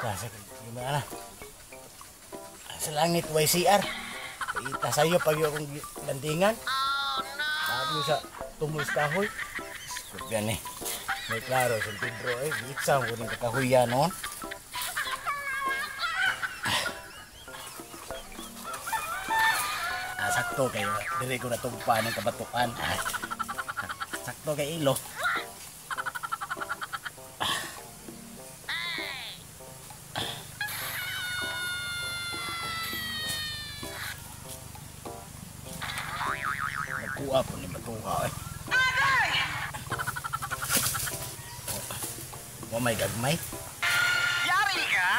Sa gimana? Sa langit YCR. Ita sayo pag yung akong landingan. Oh, no. Sa tumul sa kahoy. Yan eh. May klaro, San Pedro eh. Itsa ko rin kakahuya noon. Ah, sakto kayo. Dili ko natugpa ng kabatukan. Ah, sakto kay ilo. Nagkuha po ni batuka eh. Oh, may gagmay. Yari ka!